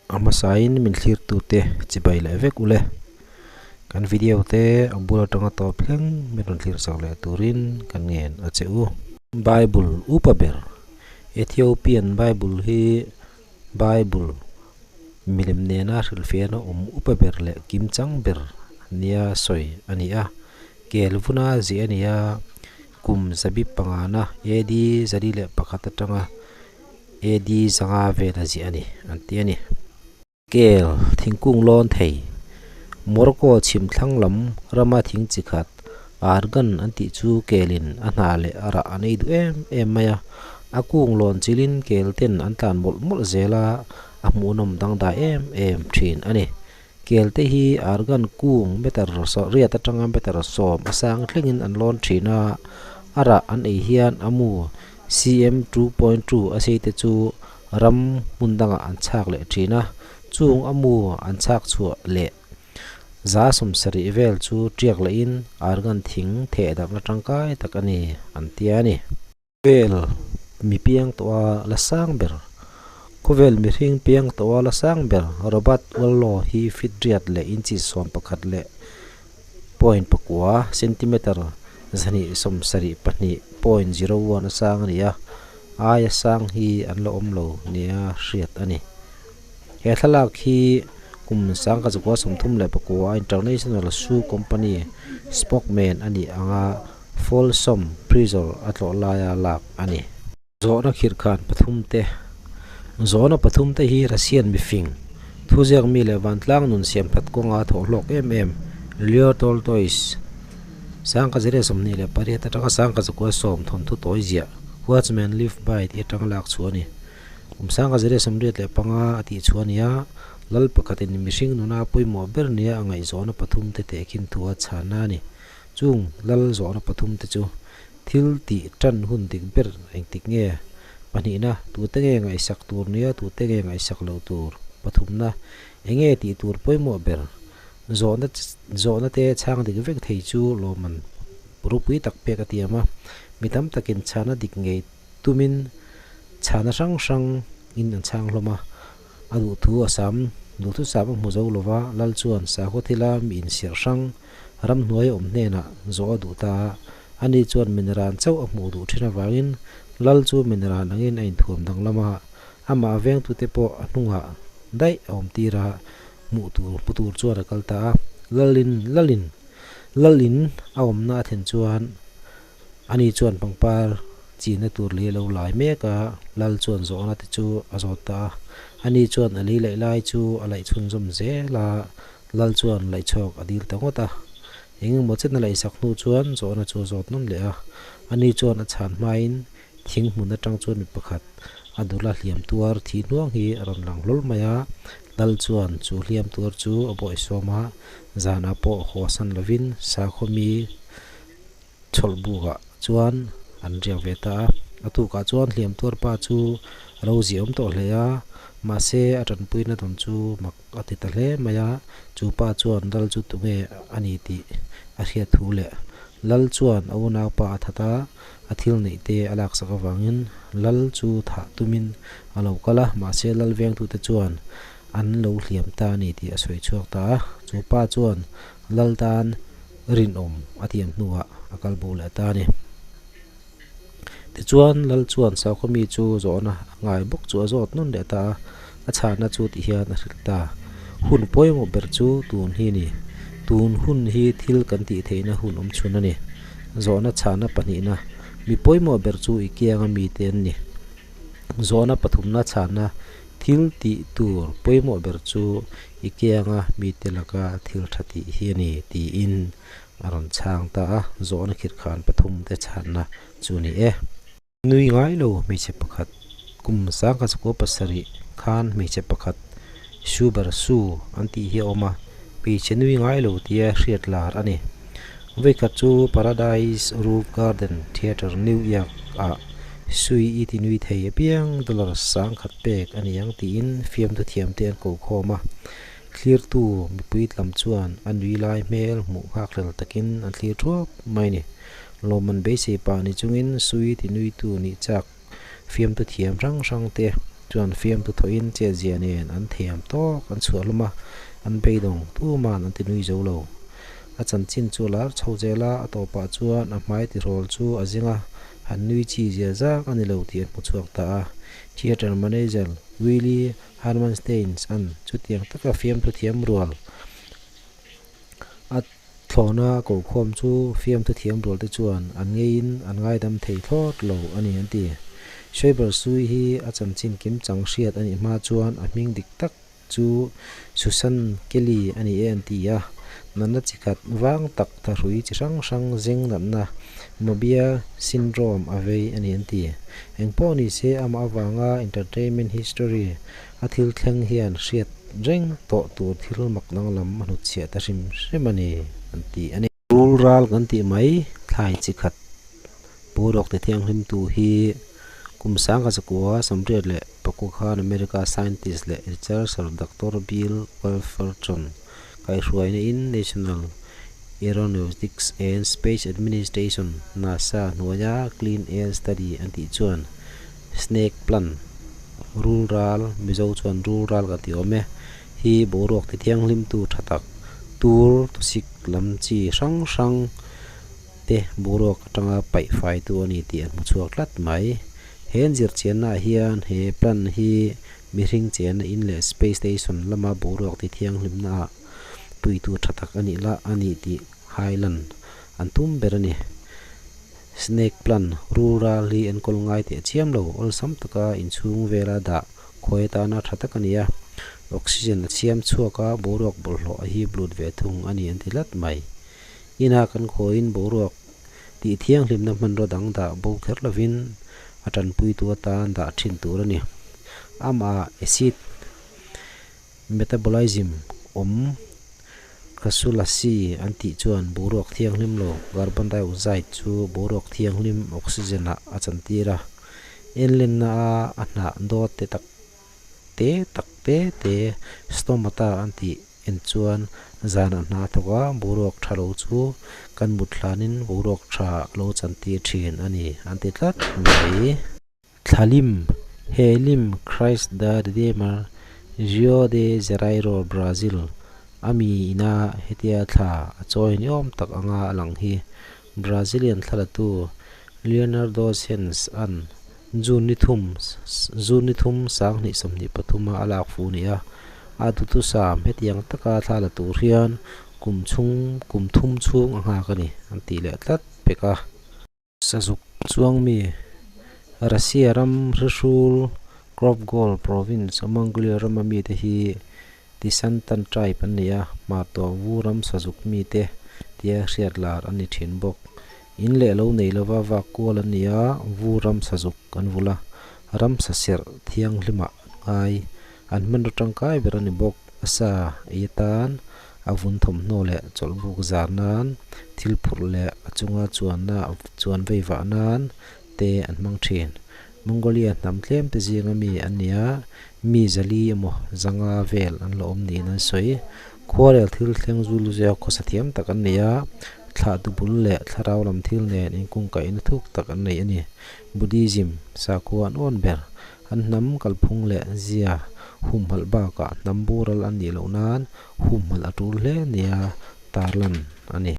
A hmasain min thlirtute chibai leh vek ule. Kan video te a bul atanga tawp thleng min rawn thlir chak leh turin kan ngen a che u. Bible upa ber Ethiopian Bible hi Bible milem nena hrilhfiahna awm upa ber leh kimchang ber nia sawi a ni a. Kel vuna ziah a ni a, kum zabi pangana AD 101 atanga AD 500 vela ziah a ni an ti a ni. Kel thingkung lawn thei, Morocco chhim thlang lam rama thing chi khat argan an tih chu kelin a hna leh a rah an ei duh em em mai a, a kung lawn chilin kel ten an tlan mawlh mawlh zel a, a hmuhnawm dangdai em em thin a ni. Kel te hi argan kung meter riat atanga meter 10 a sang thlengin an lawn thin a, a rah an ei hian a mu cm 2.2 a sei te chu ram hmun dangah an chhak leh thin a, chung a mu an chhak chhuah leh 70% vel chu tiak lehin argan thing theh darhna tangkai tak a ni an ti a ni. Khawvel mi piang tawh a la sang ber Khawvel mihring piang tawh a la sang ber Robert Wallo hi feet riat leh inchi 11 leh point pakua centimeter 272.01 a sang a ni a, aia sang hi an la awm lo nia hriat a ni. He thlalak hi kum 1934 International Shoe Company spokesman a nih anga Folsom Prison a tlawh laia lak a ni. Zawhna khirhkhan pathum te Zawhna pathum te hi Russian mifing, thuziak mi leh vantlang nun siam that kawnga thawh hlawk em em Leo Toltoy's 1928 atanga 1910 thawnthu tawi ziah What Men Live By tih atanga lak chhuah a ni. Kum 1985 a tih chhuah a ni a, lal pakhatin mihring nuna pawimawh ber nia a ngaihzawhna pathum te tehkhin thu a chhanna a ni. Chung lal zawhna pathum te chu thil tih tan hun dik ber engtik nge? Pahnihna, tute nge ngaihsak tur nia tute nge ngaihsak loh tur? Pathumna, enge tih tur pawimawh ber? Zawhna zawhna te chhang dik vek thei chu lawmman ropui tak pek a tiam a, mi tam takin chhana dik ngei tumin chhana hrang hrang in an chhang hlawm a. A duhthu a sam, duhthusam a hmu zo lova, lal chuan sakhaw thila mi inserh hrang ramhnuai awm hnenah zawh a duh ta a, ani chuan mineral chauh a hmuh duh thin avangin lal chu mineral angin a inthuam danglam a, amah vengtute pawh a hnungah daih a awm tir a, hmuh tur hmu tur chuan a kal ta a, lalin lalin lalin a awmna a thlen chuan ani chuan pangpar chinna tur lei a lo lai mek a, lal chuan zawhna te chu a zawt ta a, ani chuan a lei laih lai chu a laih chhunzawm zel a. Lal chuan laihchhawk a dil ta ngawt a, eng emaw chen a laihsak hnu chuan zawhna chu a zawt nawn leh a. Ani chuan a chhan hmain thing hmun atang chuan mi pakhat a dula hliam tuar thi hnuang hi a rawn lang hlawl mai a. Lal chuan chu hliam tuar chu a bawihsawm a, zanah pawh haw san lovin sakhaw mi chhawlh bukah chuan an riak ve ta a. A tukah chuan hliam tuar pa chu a lo ziahawm tawh hle a, mahse a tanpuina dawn chu mak a ti ta hle mai a, chu pa chuan lal chu tunge a ni tih a hriat thu leh lal chuan a unaupa a that a, a thil neih te a laksak avangin lal chu thah tumin a lo kal a, mahse lal vengtute chuan an lo hliam ta a ni tih a sawi chhuak ta a, chu pa chuan lal tan rinawm a tiam hnuah a kal bo leh ta a ni. Tichuan, lal chuan sakhaw mi chu zawhna a ngai bawk chu a zawt nawn leh ta a, a chhahna chu ti hian a hrilh ta. Hun pawimawh ber chu tun hi a ni. Tun hun hi thil kan tih theihna hun awm chhun a ni. Zawhna chhahna pahnihna, Mi pawimawh ber chu i kianga mite an ni. Zawhna pathumna chhahna, Thil tih tur pawimawh ber chu i kianga mite laka thil tha tih hi a ni, tiin a rawn chhang ta a, zawhna khirhkhan pathum te chhanna chu a ni e. Nui ngai lo hmeichhe pakhat kum 1907 khan hmeichhe pakhat Suber Su an tih hi a awm a, hmeichhe nui ngai lo tia hriat lar a ni. Vawikhat chu Paradise Roof Garden Theatre New York ah Sui i ti nui thei apiang dollar 1000 pek a ni ang tiin fiamthu thiamte an ko khawm a. Thlirtu mipui tlam chuan a nui lai hmel hmuh nghakhlel takin an thlir thuap mai a ni. Lawmman beisei pah ni chungin Sui ti nuitu nih chak fiamtu thiam hrang hrang te. chuan fiamthu thawhin chetzia nen an thiam tawk an chhuah hlawm a, an beidawng tuman an ti nui zo lo. A chanchin chu a lar chho zel a, a tawpah chuan a hmai tihrawl chu a zeng a, han nui chi zia zak a ni lo tih an hmu chhuak ta a. Theatre manager Willie Harmanstein-a'n chutiang taka fiamthu thiam rual a thlawhna a kohkhawm chu fiamthu thiam rual te chuan an ngeiin an ngaidam thei thlawt lo a ni an ti. Schreiber Sui hi a chanchin kimchang hriat a nih hma chuan a hming dik tak chu Susan Kelly a ni e an ti a, natna chi khat vang tak thahrui chi hrang hrang zeng natna Mobia syndrome a vei a ni an ti. Engpawh ni se amah avanga entertainment history a thil thleng hian hriat reng tawh tur thil mak danglam a hnutchhiah ta hrim hrim a ni an ti a ni. Rul ral kan tih mai thlai chi khat boruak ti thianghlimtu hi kum sangha zakua sawmriat leh pakua khan America scientist leh researcher Doctor Bill Wolferton kaihhruaina in National Aeronautics and Space Administration, NASA, hnuaia Clean Air Study an tih chuan Snake plant, rul ral, Mizo chuan rul ral kan ti awm e, hi boruak ti thianghlimtu tha tak tur thusik lam chi hrang hrang te boruak atanga paih faitu a ni tih an hmu chhuak tlat mai. He an zirchiannaah hian he plant hi mihring chenna in leh space station lama boruak ti thianghlimnaah puitu tha tak a nih lah a ni tih hailan an tum ber a ni. Snake plant, rul ral hi enkawl ngai teh chiam lo, awlsam taka inchhung vela dah khawi atana tha tak a ni a, oxygen a chhiam chhuak a, boruak bawlhhlawh a hip lut ve thung a ni an ti tlat mai. Ina kan khawiin boruak tih thianghlimna hmanraw dang dah bo kher lovin a tanpuitu atan dah thin tur a ni. Amah acid metabolism awm Crassulaceae an tih chuan boruak thianghlim lo carbon dioxide chu boruak thianghlim oxygen ah a chantir a, enlenna a a hnah dawt te tak te tak te te stomata an tih en chuan zanah hna thawk a boruak tha lo chu kan mut hlanin boruak tha a lo chantir thin a ni an ti tlat mai. Thlalim, He lim Christ the Redeemer, Rio de Janeiro, Brazil, a mi ina hetia thla a chawi ni awm tak anga a lang hi Brazilian thlalatu Leonardo Sens-a'n June ni thum June ni thum sanghnih 23 a a lak fu ni a, a duhthusam hetiang taka thla la tur hian kum chhung kum thum chhung a nghak a ni an tih leh tlat pek a. Sazuk chuang mi Russia ram hrihrul Krovgol province a Mongolia rama mite hi Tisantan tribe an ni a, hmartuah vu ram sazuk mite tia hriat lar an ni thin bawk. In leh lo nei lova vak kual an ni a, vu ram sazuk an vul a, ramsa serh thianghlimah an ngai. An hmanraw tangkai ber a ni bawk. A sa ei atan a vun thawmhnaw leh chawlhbuk zar nan, thil phurh leh a chunga chuanna chuan vei vah nan te an hmang thin. Mongolia hnam tlem te zinga mi an ni a, mi zali emaw zanga vel an la awm niin an sawi. Khuarel thil thleng zul zia khawsa thiam tak an nei a, thlah dubul leh thlarau lam thil nen inkungkaihna thuk tak an nei a ni. Buddhism sakhua an awn ber. An hnam kalphung leh zia humhalh bakah hnam boral an nih loh nan humhalh a tul hle nia tarlan a ni.